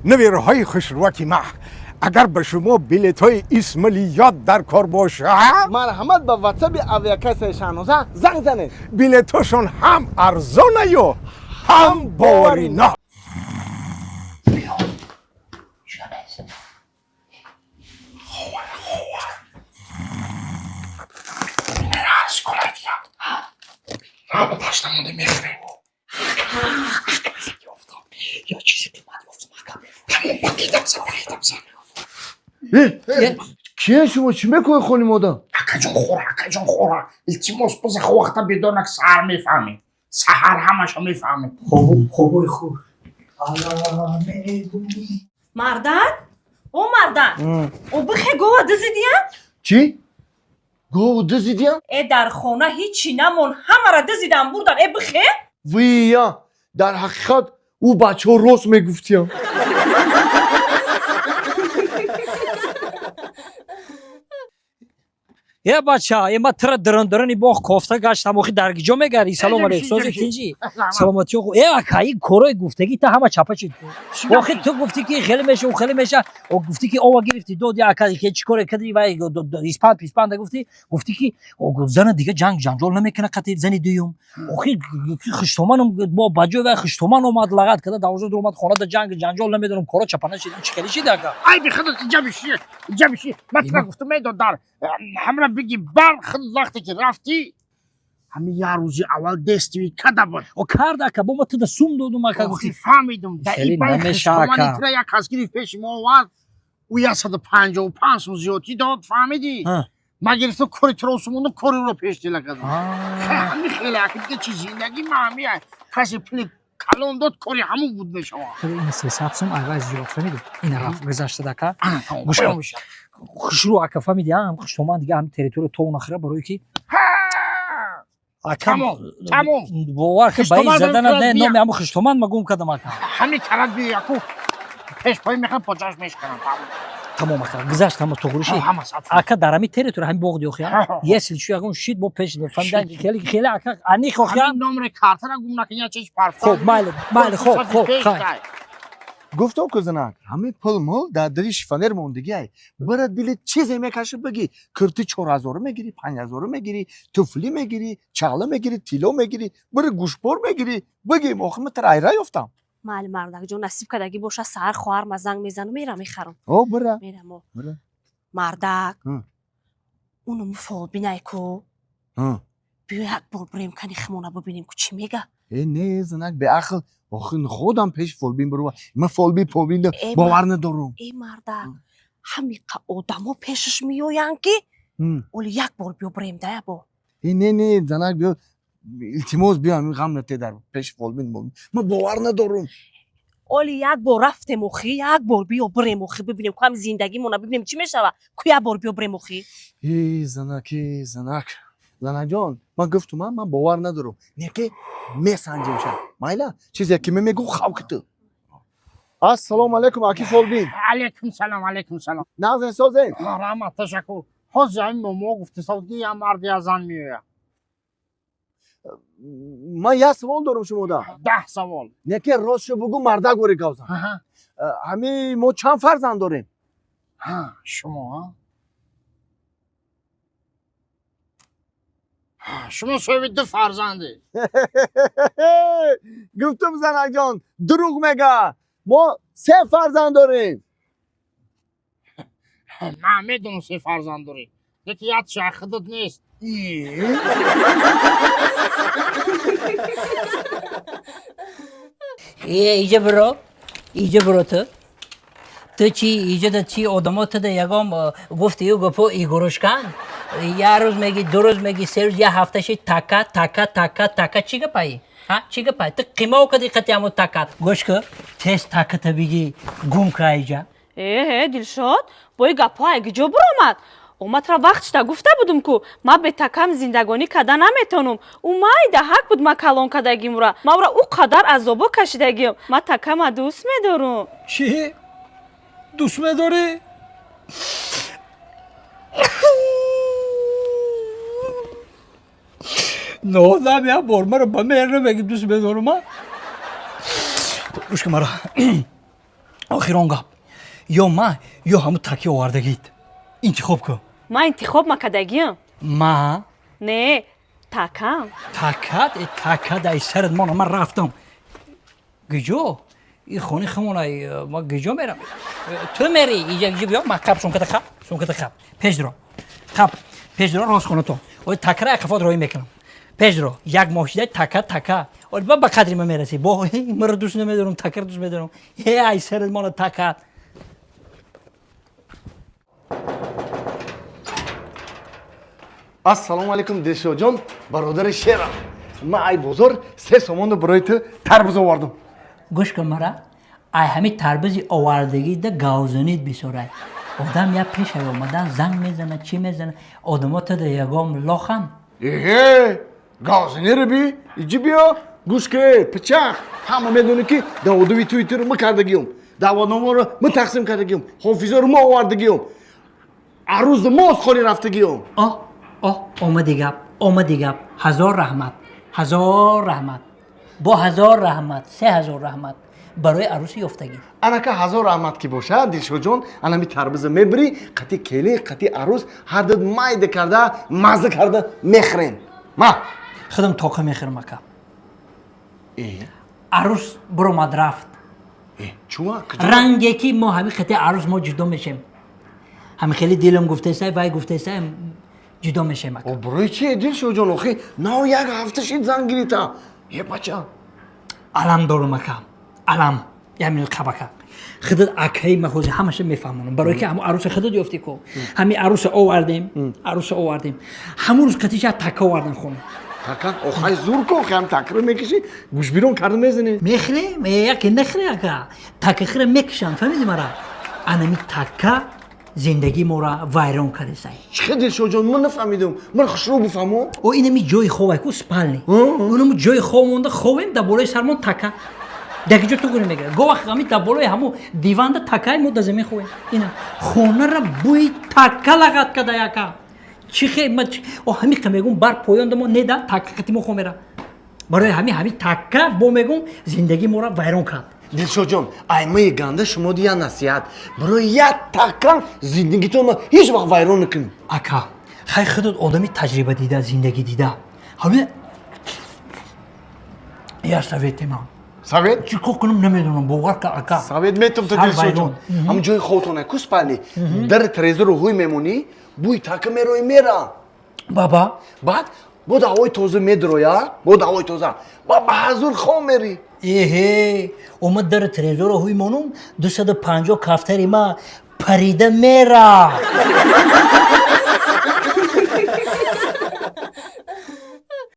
Навираҳои хушрӯаки ма, агар ба шумо билетҳои Исмалиёт дар кор бошад, марҳамат, ба ватсаби авиакассаи Шаҳноза занг занед. Билетҳошон ҳам арзонаю ҳам боваринок. Я чизи қимат ёфтам, ака. Кие шумо? Чӣ мекунед, хоним одам? Акаҷон, хӯра, акаҷон, хӯра, илтимос, боза вақта бедорнак, саҳар мефаҳмед, саҳар ҳамаша мефаҳмед. Хобои хуб. Ала мегӯӣ. Мардак, о мардак, о, бихе, гова дизидиям. Чӣ? Гову дизидиям? Э, дар хона ҳичи намон, ҳамара дизидам, бурдан. Э, бихе. Вия, дар ҳақиқат ӯ бачаҳо рост мегуфтиям. Е, бача, е, ма тира дирин-дирини боғ кофта гаштам, охи дар гиҷо мегарди? Салом алейкум, сози, тинҷи, саломатӣ. Е, ака, ин корои гуфтагӣ та ҳама чапа шид. Охи ту гуфтӣ, ки хеле меша, ӯ хеле меша, о, гуфтӣ, ки ова гирифтӣ, доди, ака, ки чӣ коре кардӣ? Вай испанд писпанда гуфтӣ, гуфтӣ, ки зана дига ҷанг ҷанҷол намекунад қати зани дуюм. Охи хуштоманам бо ба ҷои вай хуштоман омад, лагат карда, дарвоза дур омад, хонада ҷанг ҷанҷол намедонам, коро чапа нашид. Чӣ хеле шид, ака? Ай, бихудат, иҷа биши, иҷа биши. Ман тура гуфтам, медод, дар ҳамра биги бар худ. Вақте ки рафтӣ, ҳами як рӯзи аввал действие када буд. О, кард, ака, бо ма туда сум додум, ака, охи гуфтӣ. Фаҳмидум, да. Хеле ибай намеша, хуштомани ака. тура як кас гирифт, пеши мо овард, ӯ 155 сум зиёдтӣ дод, фаҳмидӣ? Ҳа. Ман гирифтам, кори туро сумонду, кори ӯро пеш дила кардам. Ҳами хеле, ака, дига чи, зиндагӣ ма ҳами касе пули калон дод, кори ҳамун буд мешавад. Хеле ин 300 сум айвай зиёд, фаҳмидӣ? Ин рафт, гузашта, ака. Ана, тамом. Гӯш поён кун. мешавад. Хушрӯ, ака, фаҳмидӣ? Ҳам хуштоман дига ҳам территория то нахира, барое ки ака. Тамом, тамом. Бовар ки ба ин Хуштоман задана мекунад, не. бия. Номи ҳамун хуштоман ма гум кардам, ака. Ҳами карат, биё, яку пеш пои мехам, поҷаш мешканам, тамом. Тамом, ака, гузашт ҳама, туғриши. Ҳама сад. Ака, дар ҳами территория, ҳами боғ диохи, если чу ягон шид, бо пеш, фаҳмида? Хеле, хеле, ака, аниқ охи. Ҳамин номери картара гум накун, я чиш парфта. Хоб, майли, майли, хоб, хоб, хай. Гуфтам ку, занак, ҳамин пул мул дар дари шифонер мондагиай. Бирад, били чизе мекаши, бигӣ, кирти 4000-ро мегирӣ, 5000-ро мегирӣ, туфлӣ мегирӣ, чағла мегирӣ, тилло мегирӣ, бири гӯшбор мегирӣ, бигим, охи ма тара айра ёфтам. Майли, мардакҷон, насиб кардагӣ боша, саҳар хоҳар ма занг мезанам, мерам, мехарам. О, бира. Мерам, о. Бира. Мардак, Ҳм. уну фолбинай ку. Ҳм. Биё, як бор бирем, кани химона бибинем ку, чӣ мега. Э, не, занак беақл, охи худам пеши фолбин бирова, ма фолбин полбин Э, бовар надорум. Э, мардак, ҳамиқа одамо пешаш меоянд, ки Ҳм. оли як бор биё, бирем да, як бор. Э, не, не, занак, биё, илтимос, биё, ҳамин ғам нате, дар пеши фолбин ма бовар надорум. Оли як бор рафтем, охи, як бор биё, бирем, охи, бибинем ку, ҳами зиндагимона бибинем, чӣ мешава ку, як бор биё, бирем, охи. Э, занак, э, занак, занакҷон, ман гуфтум, ман бовар надорум, не ки месанҷем ша, майла, чизе ки ме мегӯ, хавки ту. Ассалому алайкум, аки фолбин. Алайкум салом, алайкум салом. Нағзен, созен? Раҳмат, ташаккур. Ҳозир ҳамин момо гуфти савд, ки я мард, я зан меояд. Ман як савол дорум шумода. 10 савол. Не ки ростшо бугӯ, мардак вори гавзан. Ҳамин мо чанд фарзанд дорем? Ҳа, шумо, ҳа, шумо соҳиби ду фарзандед. Гуфтум, занакҷон дурӯғ мега, мо се фарзанд дорем. Ман медонам, се фарзанд доред, лекин якша худат нест. Е, иҷа биро, иҷа биро. Ту чӣ иҷода, чӣ одамо туда ягом гуфтию гапо игурушкан? Як рӯз меги, 2 рӯз меги, 3 рӯз, як ҳафта ши, така, така, така, така, чӣ гапаи? Ҳа, чӣ гапаи? Ту қимов кади қати ҳамо такат. Гӯш ку, тез таката биги, гум ка иҷа. Э, Дилшод, бо и гапҳо ай куҷо биромад? Омадра вақт шуда гуфта будум ку, ман бетакам зиндагонӣ карда наметонум. Ӯ майда ҳак буд, ман калон кардагимура, ман ура ӯ қадар азобо кашидагиам, ман такама дӯст медорум. Чӣ дӯст медорӣ? Нодам, як бор маро ба меҳр намеги, дӯст медорум. А, гӯш ки, мара Охирон гап. Ё ма, ё ҳамун таки овардагит. Интихоб кун. Ман интихоб макардагиам. Ма? Не, такам. Такат, такат ай сарат мона, ман рафтам. Гиҷо? И хони хамона, ма гиҷо мерам? Ту мери, иҷа гиҷо биё, ма қап сумката қап, сумката қап. Пеш дуро. Қап, пеш дуро рост хона то. Ой такра қафот роӣ мекунам. Пеш дуро, як моҳ шида така така. Ой ба қадри ма мерасӣ. Бо маро дӯст намедорам, такра дӯст медорам. Э ай сарат мона такат. Ассалому алайкум, Дилшодҷон, бародари шерам. Ман ай бозор 3 сомонро барои ту тарбуз овардам. Гӯш кун мара, ай ҳами тарбузи овардагида гавзанид бисёрай. Одам я пешай омадан занг мезана, чӣ мезана, одамо тада ягом лохан. Эҳе, гавзанеро би, иҷи биё, гӯш ке, пичақ. Ҳама медонӣ ки даъводови туи туро ма кардагиём. Даъватномаро ма тақсим кардагиём. Ҳофизоро ма овардагиём. Арӯзу мо аз холи рафтагиём. Оҳ, оҳ, омади гап, омади гап. 1000 раҳмат, 1000 раҳмат. Бо 1000 раҳмат, 3000 раҳмат барои арӯси ёфтагӣ. Анака 1000 раҳмат ки бошад, Дилшодҷон, анами тарбуза мебирӣ, қати келин, қати арӯз ҳар ду майда карда, мазза карда мехӯрем. Ма. Худам тоқа мехӯрам, ака. Арӯс буромад рафт. Чуа? Ранге ки мо ҳами қати арӯс мо ҷудо мешем. Ҳами хеле дилам гуфтесай, вай гуфтесай, ҷудо мешем, ака. О, барои чи, Дилшодҷон, охи нав як ҳафта шид занг гирита. Е, бача. Алам дорум, ака. Алам. Ямин қабака. Худат акаи ма ҳозир ҳамаша мефаҳмонам. Барои ки ҳамун арӯса худат ёфтӣ ку. Ҳами арӯса овардем, арӯса овардем. Ҳамун рӯз қатиша така овардан хона. Така? Охай зур ку, охи ҳам такро мекашӣ, гӯшбирон карда мезанӣ. Мехӯрем, яке нахӯре, ака. Така хӯра мекашам, фаҳмидӣ мара? Анами така зиндагии моро вайрон кардесай. Чӣ хел, Дилшодҷон, ман нафаҳмидам. Ман хушрӯ бифаҳмон. О, инами ҷои ховай ку, спальни. Унаму ҷои хов монда, ховем, дар болои сармон така. Дар киҷо ту гӯре мегирад? Го вақт ҳами дар болои ҳаму диванда такай мо дар замин ховем. Ина хонара бӯи така лағат када, яка. Чӣ хе, ма о ҳами қа мегум, бар поёнда мо неда така қати мо хо мера. Барои ҳами така бо мегум зиндагии моро вайрон кард. Дилшодҷон, аймаи ганда шумо дия насиҳат. Барои як така зиндагитонро ҳеҷ вақт вайрон накунед. Ака, хай худат одами таҷриба дида, зиндагӣ дида. Ҳами я совете ман. Совет? Чӣ кор кунам намедонам, бовар ка, ака. Совет метум ту, Сар Дилшодҷон. вайрон. Ҳамун ҷои хобтона ку, спальни. Дар трезору ҳуй мемонӣ, бӯи така мерои мера. Баба. Баъд бо ҳавои тоза медроя, бо ҳавои тоза. Ба ба ҳазур хоб мерӣ. Эҳе, омад дар трезору ҳуй монум, 250 кафтари ма парида мера.